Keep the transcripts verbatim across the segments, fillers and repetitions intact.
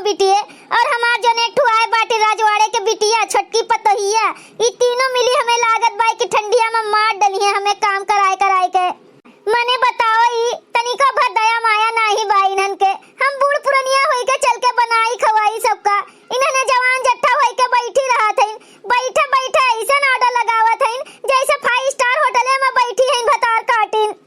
बिटिये, और हमार जौन एक ठु आए बाटे राजवाड़े के बिटिया, छोटकी पतोहिया, ई तीनों मिली हमें लागत बाय कि ठंडिया में मार डलिहें हमें काम कराए कराए के। मने बताओ, ई तनिको भर दया माया नाहीं बा इन्हन के। हम बूढ़ पुरनिया होई के चल के बनाई खवाई सबका, इन्हन जवान जट्ठा होई के बैठी रहत हईन। बैठे बैठे ऐसन order लगावत हईन जैसे five star होटले में बैठी हईन भतार काटिन।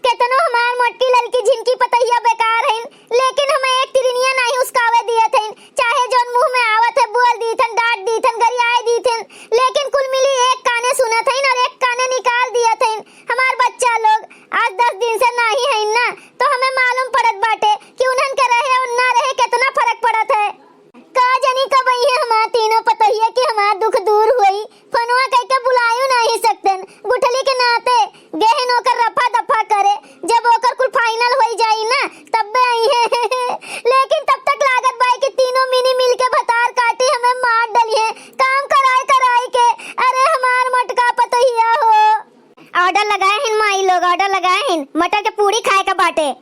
केतनो हमार मोटकी ललकी झिनकी पतोहिया बेकार हईन, लेकिन हमें एक तिरनिया नाहीं उसकावे दियत हईन। चाहे जौन मुँह में आवत है बोल दीथन, डाँट दीथन, गरियाए दीथन, लेकिन कुल मिली एक काने सुनत हईन और एक काने निकाल दियत हईन। हमार बच्चा लोग आज दस दिन से नाहीं हईन ना, तो हमें मालूम पड़त बाटे कि उन्हन के रहे और ना रहे केतना फरक पड़त है। का जानी कब अइहें हमार तीनों पतोहिया कि हमार दुख दूर होई। फोनवा कइके बुलायो नाहीं सकतन। गुठली के नाते गहन ओकर रफा दफा करे, जब ओकर कुल final होई जाई ना, तब्बे अइहें। लेकिन तब तक लागत बाय कि तीनों मिनी मिल के भतार काटी हमें मार डलिहें, काम कराए कराए के। अरे हमार मोटका पतोहिया हो। Order लगाए हन माई लोग, order लगाए हन, मटर के पूड़ी खाए का बाटे।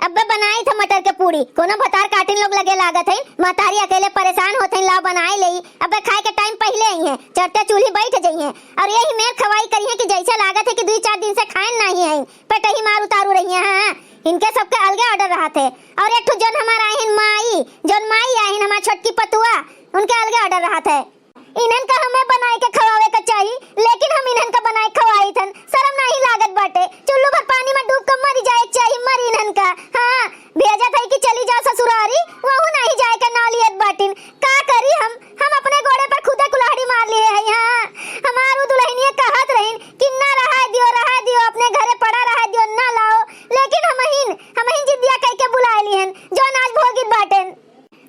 अब्बे बनाई था मटर के पूड़ी, कोनो भतार काटिन लोग लगे लागत हईन, महतारी अकेले परेशान होत हईन, लाओ बनाए लेई। अब्बे खाए के time पहिले अइहें, चढ़ते चूल्ही बैठ जइहें, और यही मेर खवाई करिहें कि जैसे लागत है कि दुई चार दिन से खाएन नाहीं हईन, पेटही मार उतारू रहिहें। हाँ, इनके सबके अलगे order रहत है। और एक ठो जौन हमार आए हन माई, जौन माई आए हन हमार छोटकी पतुआ, उनके अलगे order रहत है। इन्हन का हमें बनाए के खवावे का चाही, लेकिन हम इन्हन का बनाए खवाई थन, शर्म नाहीं लागत बाटे। चुल्लू भर पानी में डूब के मरी जाए के चाही, मरी इन्हन का। हाँ, भेजत हई कि चली जा ससुरारी, वहू नाहीं जाए के नाव लियत बाटिन। का करी हम, हम अपने गोड़े पर खुदे कुल्हाड़ी मार लिए हई। हाँ, हमार उ दुल्हनिया कहत रहिन कि ना रहाए दियो, रहाए दियो, अपने घरे पड़ा रहाए दियो, ना लाओ, लेकिन हमहिन, हमहिन जिद्दिया कइके बुलाए लिहन, जौन आज भोगित बाटेन।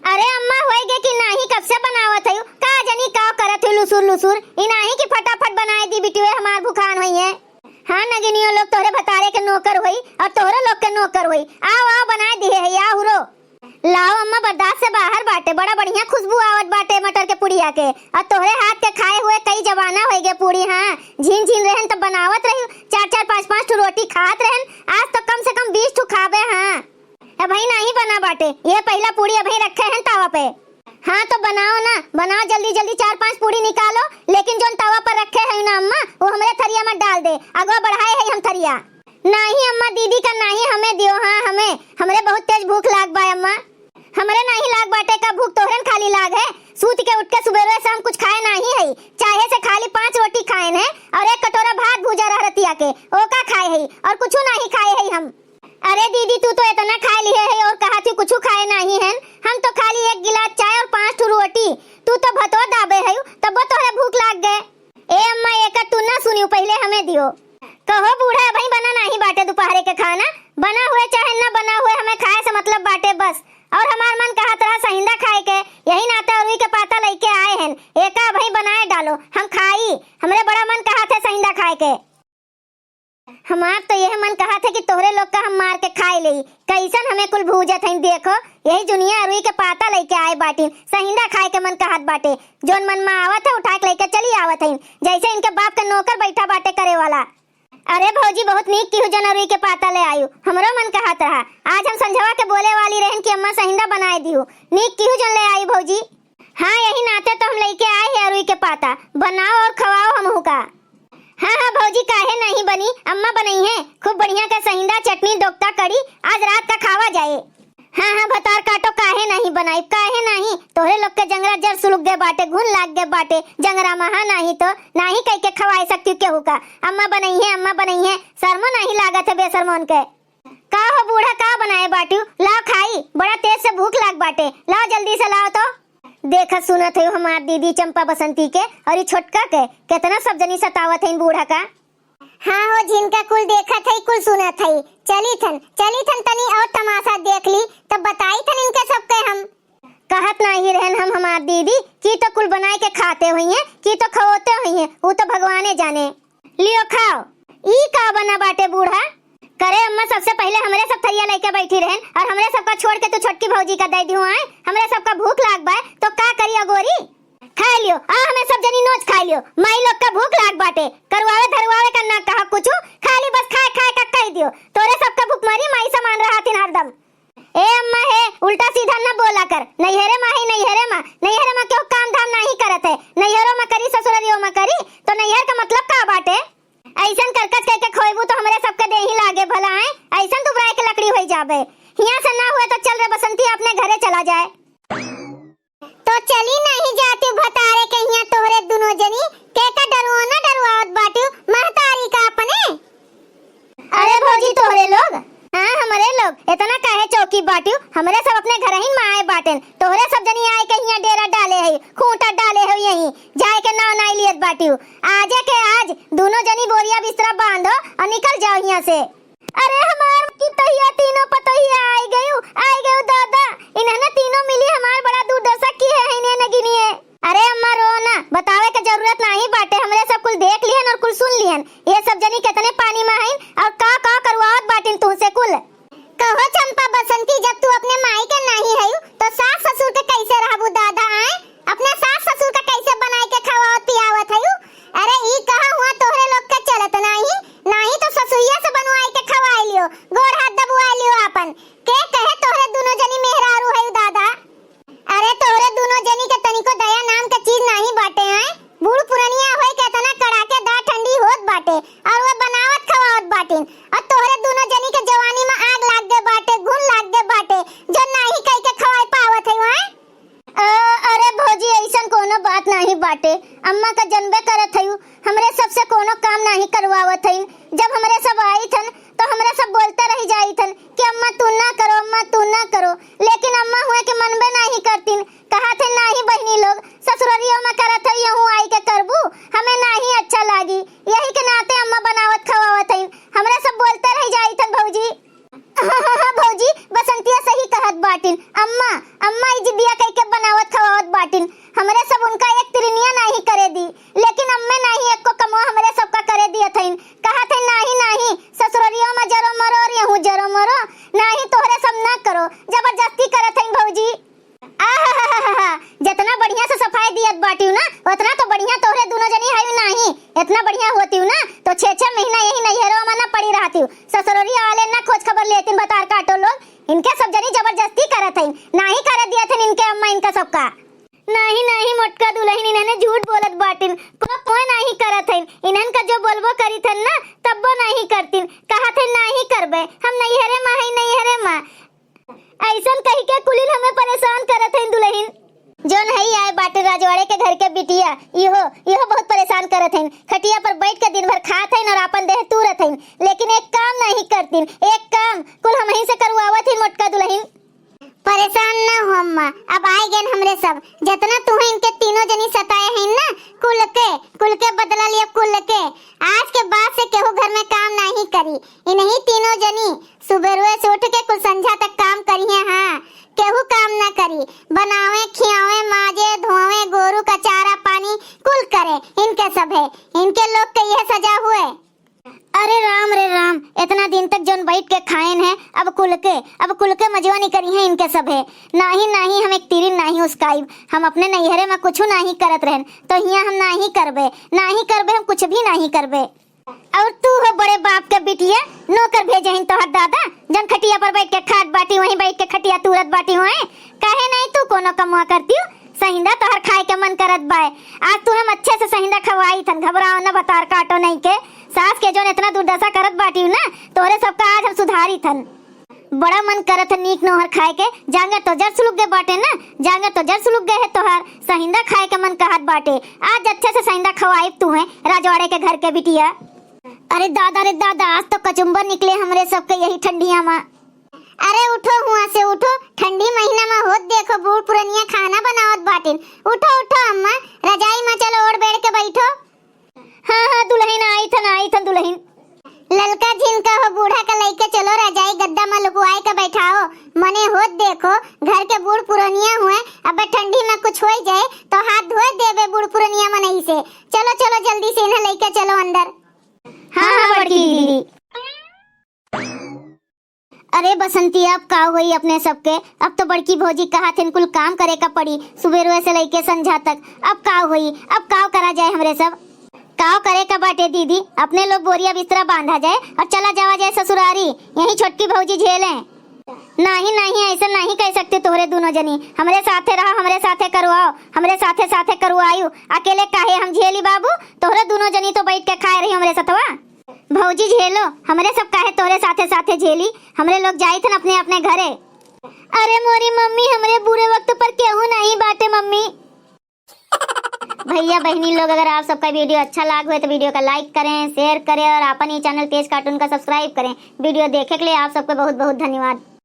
अरे अम्मा, होए गे कि नाहीं, कब से बनावत हयू? का जनी का करत हयू लुसुर लुसुर? ई नाहीं कि फटाफट बनाए दी बिटिये, हमार भुखान होइहें। हाँ नगिनियो लोग तोहरे भतारे के नौकर होई और तोहरे लोग के नौकर होई। आओ, आओ, बनाए दिहे है, आओ हुरो। लाओ अम्मा, बर्दाश्त से बाहर बाटे, बड़ा बढ़िया खुशबू आवत बाटे मटर के पुड़िया के। और तोहरे हाथ के खाए हुए कई जमाना होई गे पूड़ी। हाँ, झीन झीन रहन तब बनावत रही, चार चार पाँच पाँच ठो रोटी खात रहन, आज तो कम से कम बीस ठो खाबे। हाँ। अबहीं नाहीं बना बाटे, ये पहिला पूड़ी अबहीं रखे हैं तावा पे। हाँ तो बनाओ ना, बनाओ जल्दी जल्दी, चार पाँच पूड़ी निकालो, लेकिन जौन तावा पर रखे हैं ना अम्मा, वो हमरे थरिया में डाल दे, अगवा बढ़ाए है हम थरिया। नाहीं अम्मा, दीदी का नाहीं, हमें दियो, हाँ हमें, हमरे बहुत तेज भूख लाग बा अम्मा। हमरे नाहीं लाग बाटे का भूख, तोहरन खाली लाग है। सूत के उठ के सुबेरे से हम कुछ खाए नाहीं है, चाहे से खाली पाँच रोटी खाएन है और एक कटोरा भात भूजा रहरतिया के, ओका खाए है और कुछ नाहीं खाए है हम। अरे दीदी, तू तो इतना खाए लिहे है और कहा थी कुछ खाए नाहीं है। हम तो खाली एक गिलास चाय और पाँच ठो रोटी, तू तो भतो दाबे है, तब्बो तोहरे भूख लाग गए। ए अम्मा, एका तू ना सुनियो, पहिले हमें दियो। कहो बूढ़ा, अबहीं बना नाहीं बाटे दोपहरे के खाना, बना हुए चाहे ना बना हुए, हमें खाए से मतलब बाटे बस। और हमार मन कहत रहा सहिंदा खाए के, यही नाते अरुई के पाता लइके आए हैं, एका अबहीं बनाए डालो, हम खाई, हमरे बड़ा मन कहत है सहिंदा खाए के। हमार तो यह मन कहत है कि तोहरे लोग का हम मार के खाए लेई। कैसन हमें कुल भूजत हईन, देखो, यही जुनिया अरुई के पाता लइके आए बाटिन, सहिंदा खाए के मन कहत बाटे। जौन मन में आवत है, उठा के लइके चली आवत हईन, जैसे इनके बाप के नौकर बैठा बाटे करे वाला। अरे भौजी, बहुत नीक किहू जौन अरुई के पाता ले आयु, हमरो मन कहत रहा। आज हम संझवा के बोले वाली रहन कि अम्मा सहिंदा बनाए दिहू, नीक किहू जौन ले आई भौजी। हाँ, यही नाते तो हम लइके आए हैं अरुई के पाता, बनाओ और खवाओ हमहू का। हाँ, हाँ भौजी, काहे नाहीं बनी, अम्मा बनइहें। खूब बढ़िया के सहिंदा, चटनी, दोकता, कड़ी, आज रात का खावा जाए। हाँ, हाँ भतार काटो, काहे नाहीं बनाई, काहे नाहीं? तोहरे लोग के जंगरा जर सुलुक गए बाटे, घुन लाग गए बाटे जंगरा में, हाँ नाहीं तो नाहीं कह के खवाए सकती केहू का। अम्मा बनइहें, अम्मा बनइहें, शर्मो नाहीं लागत है बेशर्मोन के। का हो बूढ़ा, का बनाए बाटू? लाओ खाई, बड़ा तेज से भूख लाग बाटे, लाओ जल्दी से लाओ तो। देखत सुनत है हमार दीदी चंपा बसंती के और ई छोटका के, केतना सब जनी सतावत है इन बूढ़ा का। हाँ हो, जिनका कुल देखत है, कुल सुनत है। चली थन, चली थन, तनी और तमाशा देख ली, तब बताई थन इनके सबके हम। कहत नाहीं रहन हम हमार दीदी कि तो कुल बनाए के खाते हुई हैं, कि तो खवोते हुई हैं, वो तो भगवाने जाने। लियो खाओ। ई का बना बाटे बूढ़ा? करे अम्मा, सबसे पहिले हमरे सब थरिया लइके बैठी रहन और हमरे सबका छोड़ के तू छोटकी भौजी का दे दिहू आए। हमरे सबका भूख लाग बा तो का करी अगोरी? खाए लियो, आ हमें सब जनी नोच खाए लियो। माई लोग का भूख लाग बाटे, करुआवे धरुआवे का ना कहा कुछ, खाली बस खाए खाए का कह दियो। तोरे सबका भूख मरी माई समान रहा थिन हरदम। ए अम्मा हे, उल्टा सीधा न बोला कर। नैहरे मा है, नैहरे मा, नैहरे मा केहू काम धाम नाहीं करत है। नैहरो मा करी, ससुररियो मा करी, तो नैहर का मतलब का बाटे? अइसन करकच कइके खोइबू तो हमरे सबके देही लागे भला आए, अइसन दुबराए के लकड़ी होइ जाबे। हियाँ से ना हुए तो चल रे बसंती, अपने घरे चला जाए। तो चली नाहीं जातिउ भतारे के हियाँ तोहरे दुनो जनी, के का डरुओ ना डरुआवत बाटिउ, महतारी का अपने? अरे भौजी तोहरे लोग, हाँ हमरे लोग, एतना काहे चौकी बाटिउ, हमरे सब अपने घरहिन मा आए बाटेन, तोहरे सब जनी आए के हियाँ डेरा डाले है, खूँटा डाले है यहीं, जाए के नाव नाहीं लियत बाटिउ। आजे के आज दुनो जनी बोरिया बिस्तरा बाँधो अउर निकल जाओ हियाँ से। अरे हमार की तहिया तीनों पतोहिया आइ गयू, आइ गयू दादा। इन्हने तीनों मिली हमार बड़ा दुर्दशा किहे है इन्हें नगिनिए। अरे अम्मा रो ना, बतावे के जरूरत नाहीं बाटे, हमरे सब कुल देख लिहन अउर कुल सुन लिहन। ये सब जनी केतने पानी मा हइन अउर का का करवावत बाटिन तुहसे कुल। कहो चंपा बसंती, जब तू अपने माई के नाहीं हयू तो सास ससुर के कइसे रहबू दादा आए? अपने सास ससुर का कइसे बनाए के खवावत पियावत हयू? अरे ई कहा हुआ तोहरे लोग के चलत नाहीं, नाहीं तो ससुइया से बनवाए के खवाए लियो, गोड़ हाथ दबवाए लियो आपन। के कहे तोहरे दुनो जनी मेहरारू हयू दादा? अरे तोहरे दुनो जनी के तनिको दया नाम के चीज नाहीं बाटे आए। बूढ़ पुरनिया होए के एतना कड़ाकेदार ठंडी होत बाटे अउर वो बनावत खवावत बाटिन अउर तोहरे दुनो जनी के जवानी मा आग लाग गए बाटे, घुन लाग गए बाटे, जो नाहीं कइ के खवाए पावत है वहाँ। अ, अरे भौजी, अइसन कोनो बात नाहीं बाटे। अम्मा का जनबे करत हयू, हमरे सबसे कोनो काम नाहीं करवावत हइन। जब हमरे सब आइत हन, तो हमरे सब बोलते रहि जाइत हन कि अम्मा तू ना करो, अम्मा तू ना करो। लेकिन अम्मा हुए के मनबे नाहीं करतिन। कहत हइन, नाहीं बहिनी लोग, ससुररियो मा करत हई, यहूँ आइ के करबू, हमें नाहीं अच्छा लागी। यही के नाते अम्मा बनावत खवावत हइन। हमरे सब बोलते रहि जाइत हन भौजी। हाँ, हाँ, हाँ, भौजी, बसंतिया सही कहत बाटिन। अम्मा, अम्मा ई जिदिया कइके बनावत खवावत बाटिन। हमरे सब उनका एक तिरनिया नाहीं करे दी, लेकिन अम्मे नाहीं एको कमवा हमरे सबका करे दियत हइन। कहत हइन, नाहीं, नाहीं, ससुररियो मा जरो मरो अउर यहूँ जरो मरो, नाहीं तोहरे सब ना करो, जबरदस्ती करत हइन भौजी। आहाहाहा, जेतना बढ़िया से सफाई दियत बाटिउ ना, ओतना तो बढ़िया तोहरे दुनो जनी हइउ नाहीं। एतना बढ़िया होतिउ ना, तो छह छह महीना यही नैहरवा मा ना पड़ी रहतिउ। ससुररिया वाले ना खोज खबर लेतिन भतार काटो लोग। इनके सब जनी जबरदस्ती करत हइन, नाहीं करे दियत हइन इनके अम्मा इनका सबका। नाहीं, नाहीं मोटका दुलहिन, इन्हने झूठ बोलत बाटिन, कोनो कोई नाहीं करत हइन। इन्हन का जो बोलबो करित हन ना, तब्बो नाहीं करतिन। कहत हइन, नाहीं करबे, हम नैहरे मा हई, नैहरे मा। अइसन कहिके कुलिन हमें परेशान करत हइन दुलहिन। जौन हई आए बाटे राजवाड़े के घर के बिटिया, इहो, इहो बहुत परेशान करत हइन। खटिया पर बैठ के दिन भर खात हइन अउर आपन देह तूरत हइन, लेकिन एक काम नाहीं करतिन, एक काम कुल हमहीं से करवावत हइन मोटका दुलहिन। परेशान न हो अम्मा, अब आइ गएन हमरे सब। जेतना तुहें इनके तीनों जनी सताए हइन ना, कुल के, कुल के बदला लियो, कुल के। आज के बाद से केहू घर में काम नाहीं करी। इनही तीनों जनी सुबेरवे से उठ के कुल संझा तक काम करिहें, हाँ, केहू काम ना करी। बनावे, खियावे, माजे, धोवे, गोरू का चारा पानी कुल करे, इनके सभे, इनके लोग के यह सजा हुए। अरे राम रे राम, एतना दिन तक जौन बैठ के खाएन है, अब कुल के, अब कुल के मजवा निकरिहें इनके सभे। नाहीं, नाहीं, हम एक तिरिन नाहीं उसकाइब, हम अपने नैहरे मा कुछु नाहीं करत रहेन, तो हियाँ हम नाहीं करबे, नाहीं करबे, हम कुछ भी नाहीं करबे। अउर तू हो बड़े बाप के बिटिया, नौकर भेजे हइन तोहर दादा, जौन खटिया पर बैठ के खात बाटी, वहीं बैठ के खटिया तूरत बाटी हुए। काहे नाहीं तू कोनो कमवा करतिउ? सहिंदा तोहर खाए के मन करत बाए। आज तुहें हम अच्छे से सहिंदा खवाइत हन, घबराओ न भतार काटो नाहीं के। सास के जौन एतना दुर्दशा करत बाटिउ ना, तोहरे सबका आज हम सुधारित हन। बड़ा मन करत है नीक नोहर खाए के, जांगर तो जर सुलुक गए बाटे ना, जांगर तो जर सुलुक गए है तोहार, सहिंदा खाए के मन कहत बाटे। आज अच्छे से सहिंदा खवाइब तुहें, राजवाड़े के घर के बिटिया। अरे दादा रे दादा, आज तो कचुम्बर निकले हमरे सबके यही ठंडिया मा। अरे उठो हुआँ से उठो, ठंडी महीना मा होत देखो बूढ़ पुरनिया खाना बनावत बाटिन। उठो उठो अम्मा, रजाई मा चलो ओढ़ बेड़ के बैठो। हाँ, हाँ, दुलहिन, आइथन, आइथन, दुलहिन। ललका झिन का हो बूढ़ा का लइके चलो, रजाई गद्दा मा लुकवाए के बैठाओ। मने होत देखो, घर के बूढ़ पुरनिया हुए, अबे ठंडी मा कुछ होइ जाए, तो हाथ धोए देबे बूढ़ पुरनिया मनई से। चलो, चलो, जल्दी से इन्हें लइके चलो अंदर। हाँ, हाँ, बड़की दीदी। अरे बसंती, अब का होई अपने सबके? अब तो बड़की भौजी कहत हन कुल काम करे का पड़ी, सुबेरवे से लइके संझा तक। अब का होई, अब का करा जाए हमरे सब? का करे का बाटे दीदी, अपने लोग बोरिया बिस्तरा बांधा जाए और चला जावा जाए ससुरारी, यहीं छोटकी भौजी झेलें। नहीं, नहीं, ऐसे नहीं कह सकती तोहरे दुनो जनी। हमरे साथे रहो, हमरे साथे करवाओ, हमरे साथे साथे करवायु। अकेले काहे हम झेली बाबू? तोहरे दुनो जनी तो बैठ के खाए रही हमरे सथवा। भौजी झेलो, हमरे सब काहे तोहरे साथे साथे झेली? हमरे लोग जाइत हन अपने अपने घरे। अरे मोरी मम्मी, हमरे बुरे वक्त पर केहू नहीं बाटे मम्मी। भैया बहिनी लोग, अगर आप सबका video अच्छा लाग होए तो video का like करें, share करें और अपन ही channel तेज cartoon का subscribe करें। Video देखे के लिए आप सबको बहुत बहुत धन्यवाद।